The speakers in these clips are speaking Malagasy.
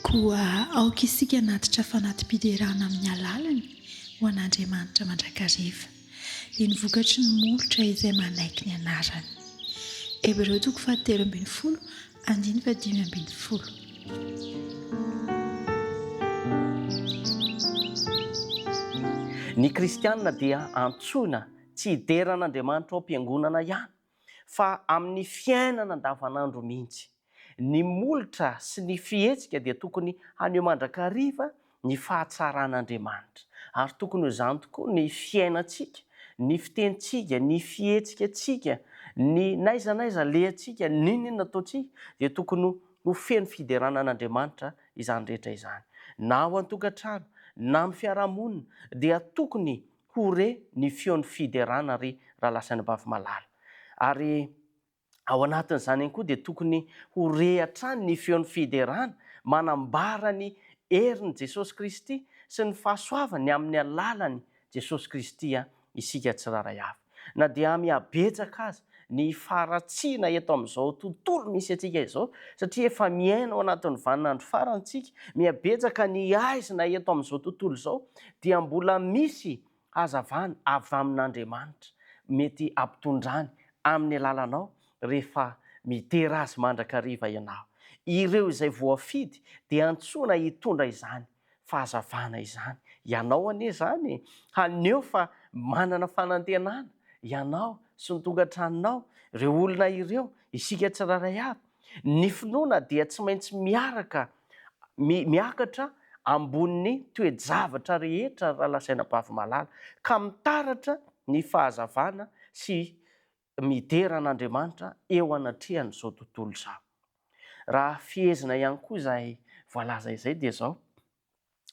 Koa aoka isika hanatitra fanati-piderana amin'ny alalany ho an'Andriamanitra mandrakariva, dia ny vokatry ny molotra izay manaiky ny anarany. Hebreo toko fahatelo ambin'ny folo andininy fahadimy ambin'ny folo. Ny kristiana dia antsoina tsy hidera an'Andriamanitra ao am-piangonana ihany, fa amin'ny fiainana andavanandro mihitsy. Ny molotra sy ny fihetsika dia tokony haneho mandrakariva ny fahatsaran'Andriamanitra. Ary tokony ho izany tokoa ny fiainantsika, ny fitenintsika, ny fihetsiketsika, ny n'aiza n'aiza alehantsika, n'inon'inona ataontsika dia tokony ho feno fiderana an'Andriamanitra izany rehetra izany. Na ao an-tokantrano, na amin'ny fiarahamonina dia tokony ho re ny feon'ny fiderana ry rahalahy sy anabavy malala. Ary Ao anatin'izany ihany koa dia tokony ho re hatrany ny feon'ny fiderana manambara ny herin'i Jesosy Kristy sy ny fahasoavany amin'ny alalan'i Jesosy Kristy isika tsirairay avy. Na dia mihabetsaka aza ny faharatsiana eto amin'izao tontolo misy antsika izao, satria efa miaina ao anatin'ny vaninandro farany isika, mihabetsaka ny haizina eto amin'izao tontolo izao, dia mbola misy Hazavana avy amin'Andriamanitra mety hampitondrany amin'ny alalanao rehefa midera Azy mandrakariva ianao. Ireo izay voafidy dia antsoina hitondra izany fahazavana izany. Ianao anie izany e! Haneho fa manana fanantenana ianao sy ny tokantranonao, ireo olona ireo, isika tsirairay avy. Ny finoana dia tsy maintsy miaraka miakatra ambonin'ny toe-javatra rehetra raha lazaina Bavimalala, ka mitaratra ny fahazavana sy midera an'Andriamanitra eo anatrehan'izao tontolo izao. Raha fehezina ihany koa izay voalaza izay dia izao,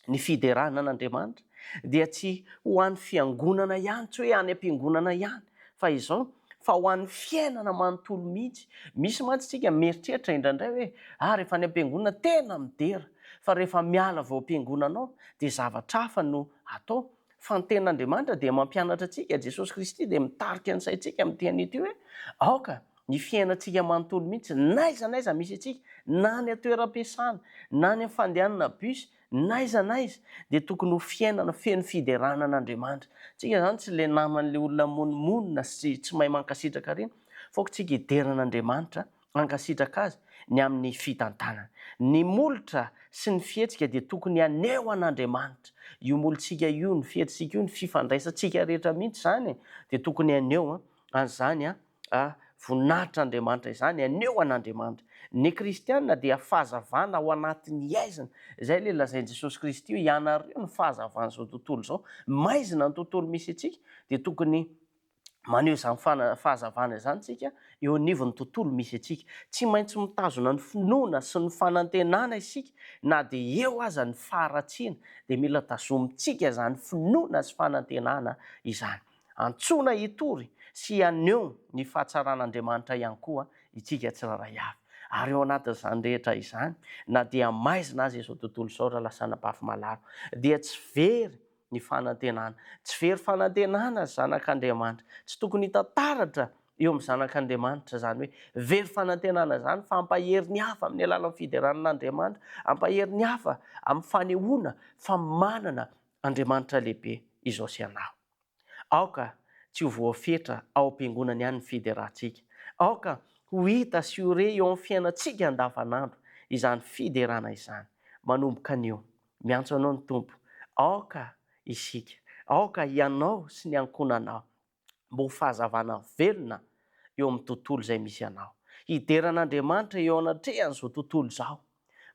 ny fiderana an'Andriamanitra dia tsy ho an'ny fiangonana ihany, tsy hoe any am-piangonana ihany, fa izao, fa ho an'ny fiainana manontolo mihitsy. Misy mantsy isika mieritreritra indraindray hoe, ah, rehefa any am-piangonana tena midera, fa rehefa miala avy ao am-piangonana ao dia zavatra hafa no atao. Fa ny tenin'Andriamanitra dia mampianatra antsika, Jesosy Kristy dia mitarika ny saintsika amin'ity anio ity hoe, aoka ny fiainantsika manontolo mihitsy, n'aiza n'aiza misy antsika, na any an-toeram-piasana, na any amin'ny fandehanana bus, n'aiza n'aiza, dia tokony ho fiainana feno fiderana an'Andriamanitra. Tsika izany tsy ilay naman'ilay olona monimonina sy tsy mahay mankasitraka ireny, fa aoka tsika hidera an'Andriamanitra, hankasitraka Azy ny amin'ny fitantanany. Ny molotra sy ny fihetsika dia tokony haneho an'Andriamanitra. Io molotsika io, ny fihetsitsika io, ny fifandraisantsika rehetra mihitsy izany dia tokony haneho an'izany a voninahitr'Andriamanitra izany, haneho an'Andriamanitra. Ny kristiana dia fahazavana ao anatin'ny haizina. Izay ilay lazain'i Jesosy Kristy hoe ianareo no fahazavan'izao tontolo izao. Maizina ny tontolo misy antsika dia tokony maneho izany fahazavana izany isika eo anivon'ny tontolo misy antsika. Tsy maintsy mitazona ny finoana sy ny fanantenana isika na dia eo aza ny faharatsiana dia mila tazomintsika izany finoana sy fanantenana izany. Antsoina hitory sy haneho ny fahatsaran'Andriamanitra ihany koa isika tsirairay avy. Ary ao anatin'izany rehetra izany, na dia maizina aza izao tontolo izao, Rahalahy Sanabavy malala, dia tsy very ny fanantenana. Tsy very fanantenana ny zanak'Andriamanitra. Tsy tokony hita taratra eo amin'ny zanak'Andriamanitra izany hoe very fanantenana izany, fa hampahery ny hafa amin'ny alalan'ny fiderana an'Andriamanitra, hampahery ny hafa amin'ny fanehoana fa manana Andriamanitra lehibe izao sy ianao. Aoka tsy ho voafetra ao am-piangonana ihany ny fiderantsika. Aoka ho hita sy ho re eo amin'ny fiainantsika andavanandro izany fiderana izany. Manomboka anio, miantso anao ny Tompo. Aoka isika, aoka ianao sy ny ankohonanao mba ho fahazavana velona eo amin'ny tontolo izay misy anao. Hidera an'Andriamanitra eo anatrehan'izao tontolo izao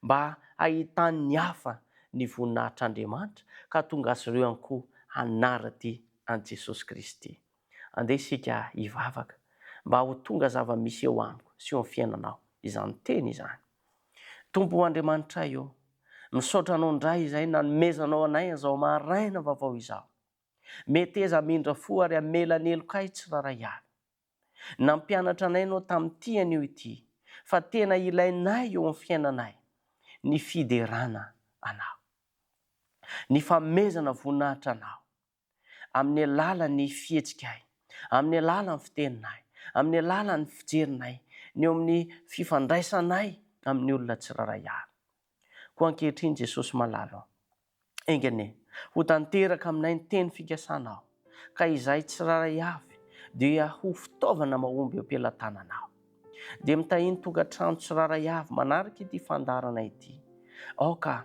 mba hahitan'ny hafa ny voninahitr'Andriamanitra ka hahatonga azy ireo ihany koa hanara-dia an'i Jesosy Kristy. Andeha isika hivavaka mba ho tonga zava-misy eo amiko sy eo amin'ny fiainanao izany teny izany. Tompo Andriamanitray ô, misaotra Anao indray izay nanomezanao anay an'izao maraina vaovao izao. Meteza hamindra fo ary hamela ny helokay tsirairay avy. Nampianatra anay Ianao tamin'ity anio ity fa tena ilainay eo amin'ny fiainanay ny fiderana Anao. Ny fanomezana voninahitra Anao amin'ny alalan'ny fihetsikay, amin'ny alalan'ny fiteninay, amin'ny alalan'ny fijerinay, ny eo amin'ny fifandraisanay amin'ny olona tsirairay avy. Koa ankehitriny Jesosy malala ô, enga anie ho tanteraka aminay ny teny fikasanao, ka izahay tsirairay avy dia ho fitaovana mahomby eo am-pelatananao. Dia mitahiany tokantrano tsirairay avy manaraka ity fandaharana ity. Aoka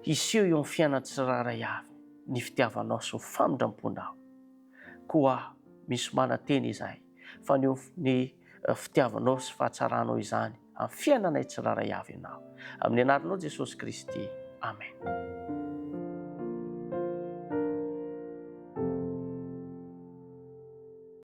hiseho eo amin'ny fiainana tsirairay avy ny fitiavanao sy ny famindram-ponao. Koa misy manantena izahay fa ny ny fitiavanao sy fahatsaranao izany amin'ny fiainanay tsirairay avy ianao. Amin'ny anaranao Jesosy Kristy. Amen.